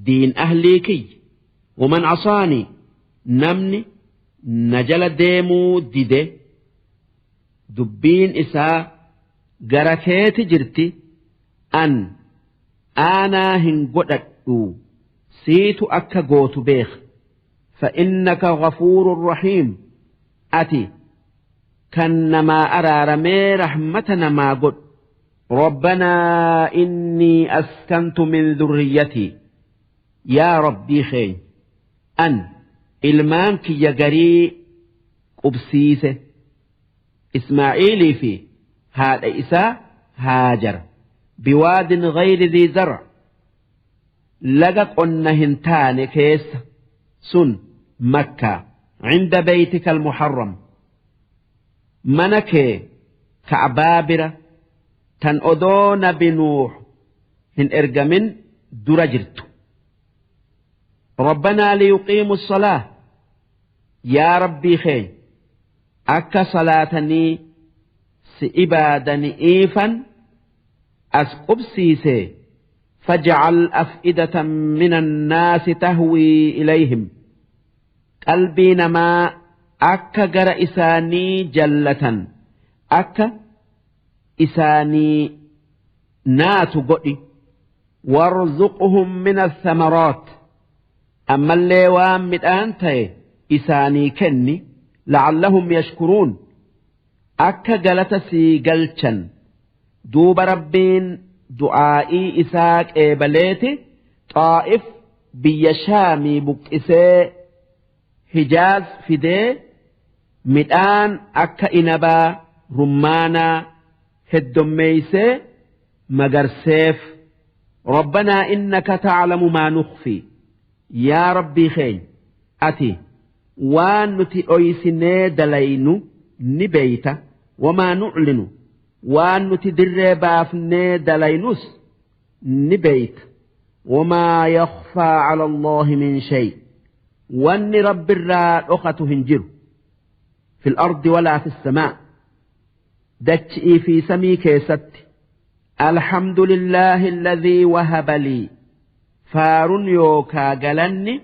diin ahlii kiyya. ومن عصاني, namni na jala deemuu dide, dubbiin isaa gara keeti jirti, an aanaa hin godhadhu, siitu akka gootu beeka. فإنك غفور رحيم, ati kan namaa araaramee rahmata namaa godhu. ربنا إني أسكنت من ذريتي, yaa Rabbii keenya, an ilmaan kiyya garii qubsiise, Ismaa'iilii fi haadha isaa Haajar, بواد غير ذي زرع, laga qonna hin taane keessa, sun Makkaa, عند بيتك المحرم, mana kee Ka'baa bira, tan odoo Nabi Nuux hin ergamin dura jirtu. ربنا ليقيموا الصلاة, yaa Rabbii keenya, akka salaatanii si ibaadani'iifan as qubsiise. فاجعل أفئدة من الناس تهوي إليهم, qalbii namaa akka gara isaanii jallatan, akka isaanii naatu godhi. وارزقهم من الثمرات, ammallee waan midhaan ta'e isaanii kenni, لعلهم يشكرون, akka galata sii galchan. Duuba Rabbiin du'aa'ii isaa qeebaleeti Xaa'if biyya Shaamii buqqisee Hijaaz fidee midhaan akka inabaa, rummaanaa heddommeeysee magarseef. ربنا إنك تعلم ما نخفي, yaa Rabbii keenya, ati waan nuti dhoysinee dalaynu ni beeyta, وما نعلن, waan nuti dirree baafnee dalaynus ni beeyta. وما يخفى على الله من شيء, wanni Rabbirraa dhokatu hin jiru, في الأرض ولا في السماء, dachi'ii fi samii keessatti. الحمد لله الذي وهب لي faarun yookaa galanni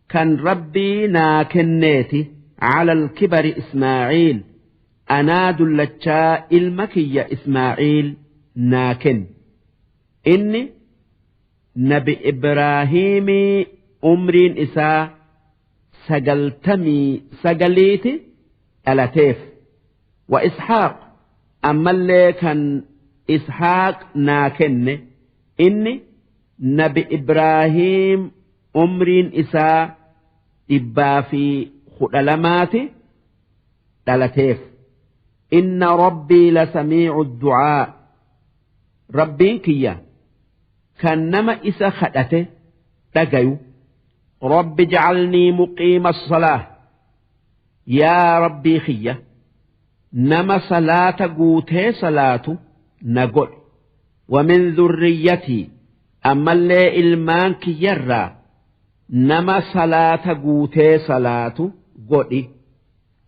kan Rabbii naa kenneeti على الكبر إسماعيل anaa dullachaa ilma kiyya Ismaaciil naa kenne. Inni nabi Ibraahiimii umriin isaa 99ti dhalateef. وإسحاق ammallee kan Ishaaq naa kenne, inni nabi Ibraahiim umriin isaa 112ti dhalateef. إن ربي لسميع الدعاء Rabbiin kiyya kan nama isa kadhate dhagayu. رب اجعلني مقيم الصلاة yaa Rabbii kiyya, nama salaata guutee salaatu na godhi. ومن ذريتي ammallee ilmaan kiyyarraa nama salaata guutee salaatu godhi.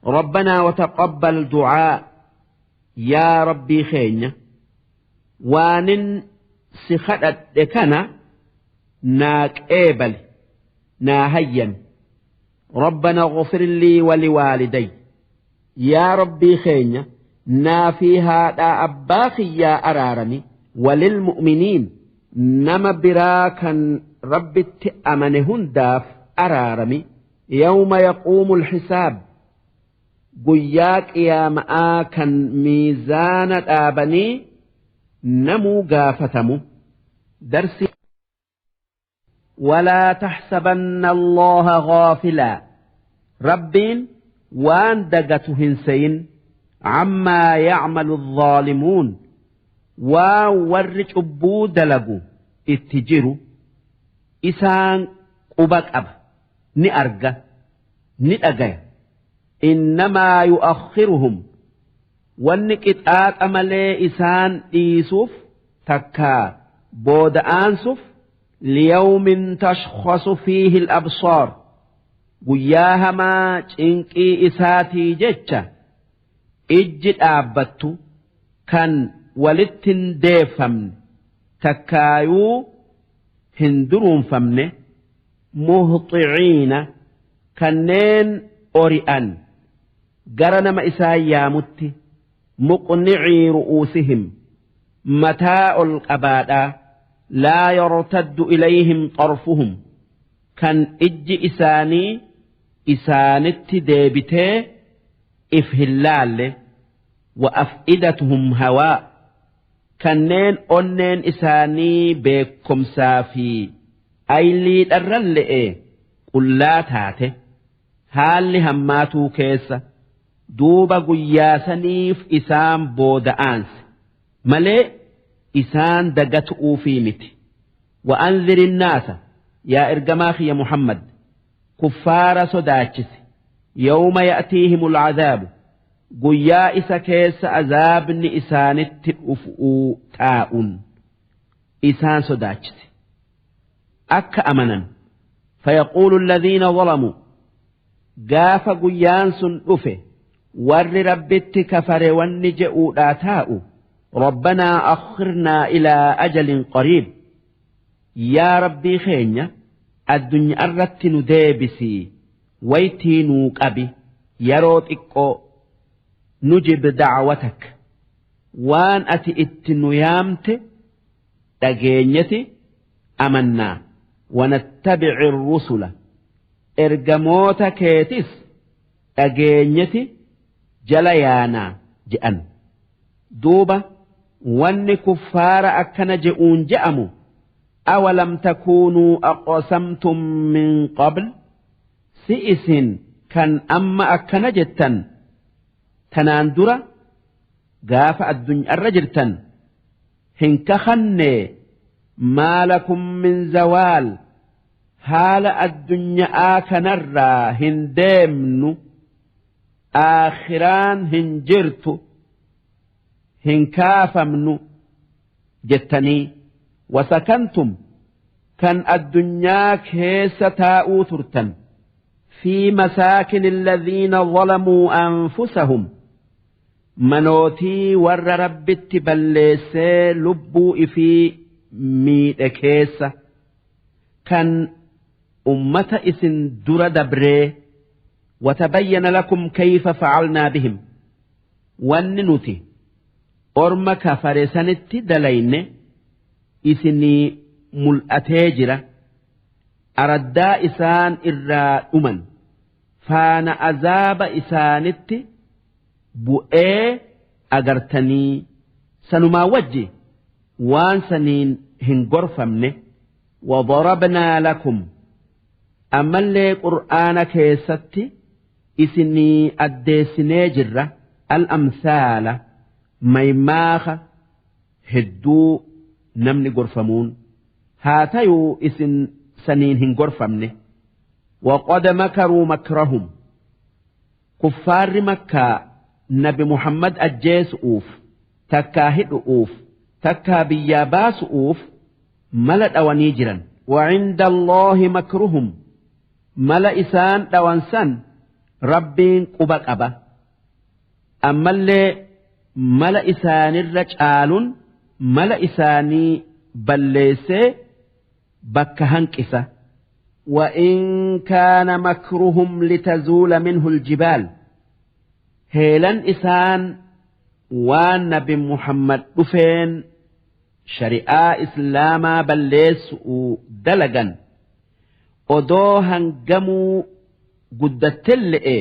ربنا وتقبل دعاء yaa Rabbii keenya, waanin si kadhadhe kana naa qeebali, naa hayyami. ربنا اغفر لي ولوالدي yaa Rabbii keenya, naa fi haadhaa abbaa kiyyaa araarami. وللمؤمنين nama biraa kan Rabbitti amane hundaaf araarami. يوم يقوم الحساب guyyaa qiyaama'aa kan miizaana dhaabanii namuu gaafatamu darsi. ولا تحسبن الله غافلا Rabbiin waan dagatu hin seyin. عما يعمل الظالمون waan warri cubbuu dalagu itti jiru isaan quba qaba, ni arga, ni dhagaya. إنما يؤخرهم wanni qixaaxa malee isaan dhiisuuf takkaa booda'aansuuf ليوم تشخص فيه الأبصار guyyaa hamaa cinqii isaatii jecha ijji dhaabbattu kan walitti hin deeffamne takkaayuu hin duruunfamne. مهطعين kanneen ori'an gara nama isaan yaamutti. مقنعي رؤوسهم mataa ol qabaadhaa. لا يرتد إليهم طرفهم kan ijji isaanii isaanitti deebitee if hin laalle. وأفئدتهم هواء kanneen onneen isaanii beekomsaa fi aylii dharralle'e qullaa taate haalli hammaatuu keessa. Duuba guyyaa saniif isaan booda'aanse malee isaan dagatu'uufii miti. وأنذر الناس yaa ergamaa kiyya Muhammad, kuffaara sodaachise. يوم يأتيهم العذاب guyyaa isa keessa azaabni isaanitti dhufuu taa'un isaan sodaachise akka amanan. فيقول الذين ظلموا gaafa guyyaan sun dhufe warri Rabbitti kafare wanni je'uudhaa taa'u: ربنا أخرنا إلى أجل قريب yaa Rabbii keenya, addunyaa irratti nu deebisii, waytii nuu qabi yeroo xiqqoo. نجب دعوتك waan ati itti nu yaamte dhageenyati amannaa. ونتبع الرسل ergamoota keetis dhageenyati jala yaanaa je'an. Duuba wanni kuffaara akkana je'uun je'amu: أولم تكونوا أقسمتم من قبل si isin kan amma akkana jettan tanaan dura gaafa addunyaarra jirtan hin kakanne? ما لكم من زوال haala addunyaa kanarraa hin deemnu, aakhiraan hin jirtu, hin kaafamnu jettanii. وسكنتم kan addunyaa keessa taa'uu turtan. في مساكن الذين ظلموا أنفسهم Manootii warra Rabbitti balleessee lubbuu ifii miidhe keessa kan ummata isin dura dabree watabayyana lakum kayfa facalnaa bihim wanni nuti orma kafare sanitti dalayne isinii mul'atee jira araddaa isaan irraa dhuman faana azaaba isaanitti bu'ee agartanii sanumaa wajji waan saniin hin gorfamne wadarabnaa lakum ammallee qur'aana keessatti isinii addeessinee jirra al-amsaala maymaaha hedduu namni gorfamuun haa tayuu isin saniin hin gorfamne waqad makaruu makrahum Kuffaarri makkaa nabi Muhammad ajjeesu'uuf, takkaa hidhu'uuf, takkaa biyyaa baasu'uuf mala dhawanii jiran. Wa cinda Allaahi makruhum mala isaan dhawan san Rabbiin quba qaba. Ammallee mala isaanirra caalun mala isaanii balleessee bakka hanqisa. وإن كان مكرهم لتزول منه الجبال heelan isaan waan nabi Muhammad dhufeen shari'aa islaamaa balleessu'u dalagan odoo hangamuu guddattelle'e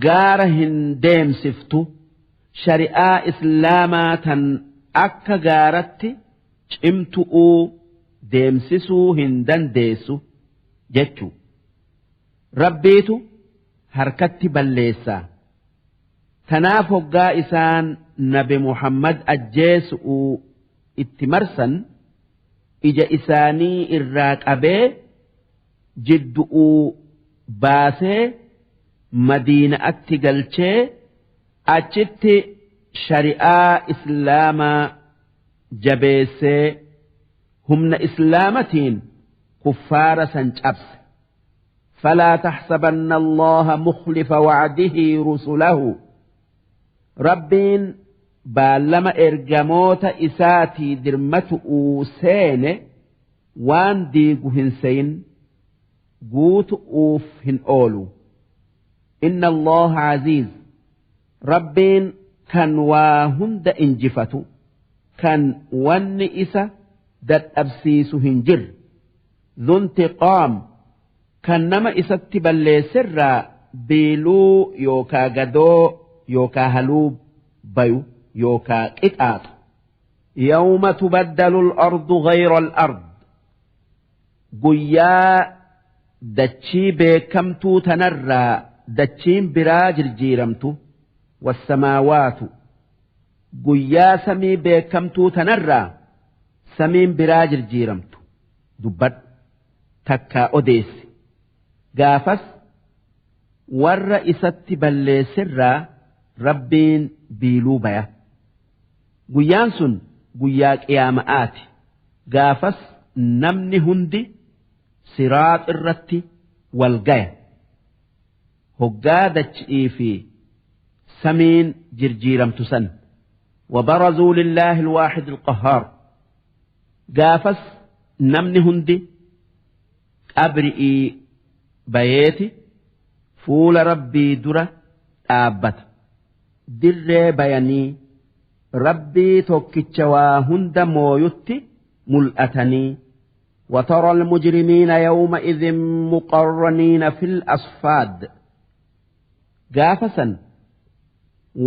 gaara hin deemsiftu shari'aa islaamaa tan akka gaaratti cimtu'uu deemsisuu hin dandeessu jechu Rabbiitu harkatti balleessaa. Tanaaf hoggaa isaan nabi Muhammad ajjeesu'uu itti marsan ija isaanii irraa qabee jiddu'uu baasee madiina'atti galchee achitti shari'aa islaamaa jabeessee humna islaamatiin kuffaara san cabse. Falaa taxsabanna Allaaha mukhlifa wacdihi rusulahu Rabbiin baallama ergamoota isaatii dirmatu'uu seene waan diigu hin seyin guutu'uuf hin oolu. Inna Allaaha aziiz Rabbiin kan waa hunda injifatu kan wanni isa dadhabsiisu hin jirre dhuntiqaam kan nama isatti balleesserraa biiluu yookaa gadoo yookaa haluu bayu yookaa qixaaxu. Yawma tubaddalu al-ardu ghayra al-ard guyyaa dachii beekamtuu tanarraa dachiin biraa jirjiiramtu wassamaawaatu guyyaa samii beekamtuu tanarraa samiin biraa jirjiiramtu dubbadhu takkaa odeessi gaafas warra isatti balleesserraa rabbiin biiluu baya guyyaan sun guyyaa qiyaama'aati gaafas namni hundi siraax irratti wal gaya hoggaa dachi'ii fi samiin jirjiiramtu san وبرزوا لله الواحد القهار gaafas namni hundi qabri'ii bayeeti fuula rabbii dura dhaabbata dirree bayanii rabbii tokkicha waa hunda mooyutti mul'atanii وترى المجرمين يومئذ مقرنين في الأصفاد gaafa san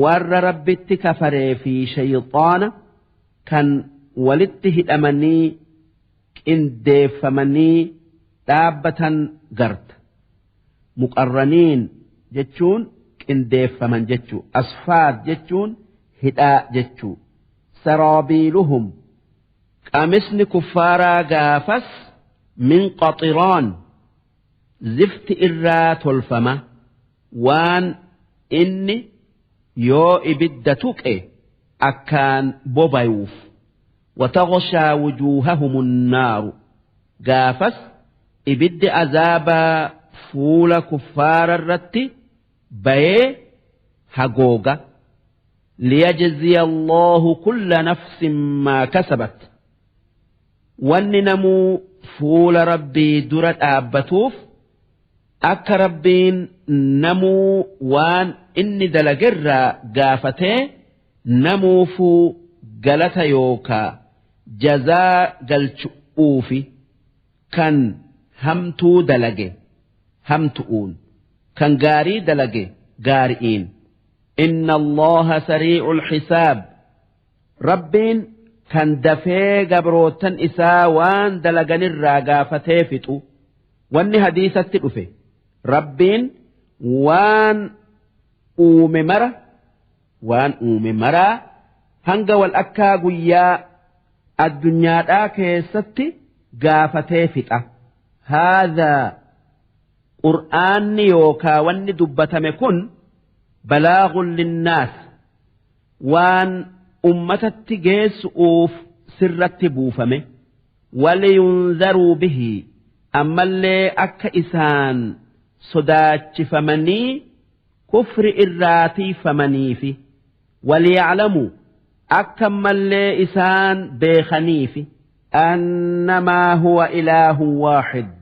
warra rabbitti kafaree fi shayxaana kan walitti hidhamanii qindeeffamanii dhaabbatan garta. Muqarraniin jechuun qindeeffaman jechuu. Asfaad jechuun hidhaa jechuu. Saraabiiluhum qamisni kuffaaraa gaafas min qaxiraan zifti irraa tolfama waan inni yoo ibidda tuqe akkaan bobayuuf wataghshaa wujuuhahum nnaaru gaafas ibiddi azaabaa fuula kuffaara irratti bayee hagooga. Liyajziya Allaahu kulla nafsin maa kasabat. Wanni namuu fuula Rabbii dura dhaabbatuuf akka Rabbiin namuu waan inni dalagerraa gaafatee namuufuu galata yookaa jazaa galchu'uufi kan hamtuu dalage hamtu'uun kan gaarii dalage gaari'iin. Inna Allaaha sarii'ul hisaab. Rabbiin kan dafee gabroottan isaa waan dalaganirraa gaafatee fixu. Wanni hadiisatti dhufe Rabbiin waan uume mara waan uume maraa hanga wal akkaa guyyaa addunyaadhaa keessatti gaafatee fixa. Haadhaa Qur'aanni yookaa wanni dubbatame kun balaaghun linnaas waan ummatatti geessu'uuf sirratti buufame waliyunzaruu bihi ammallee akka isaan sodaachifamanii kufri irraa tiiffamaniifi waliya'lamuu akka ammallee isaan beekhaniifi annamaa huwa ilaahun waaxid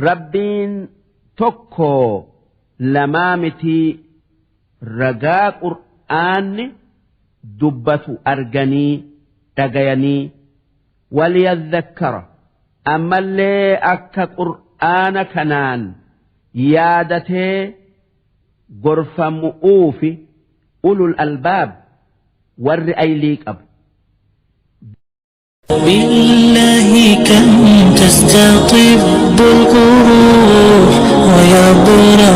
Rabbiin tokkoo lamaa mitii ragaa qur'aanni dubbatu arganii dhagayanii waliyadhakkara ammallee akka qur'aana kanaan yaadatee gorfamu'uufi ulul albaab warri aylii qabu. بالله كم تستطب القروح ويبرأ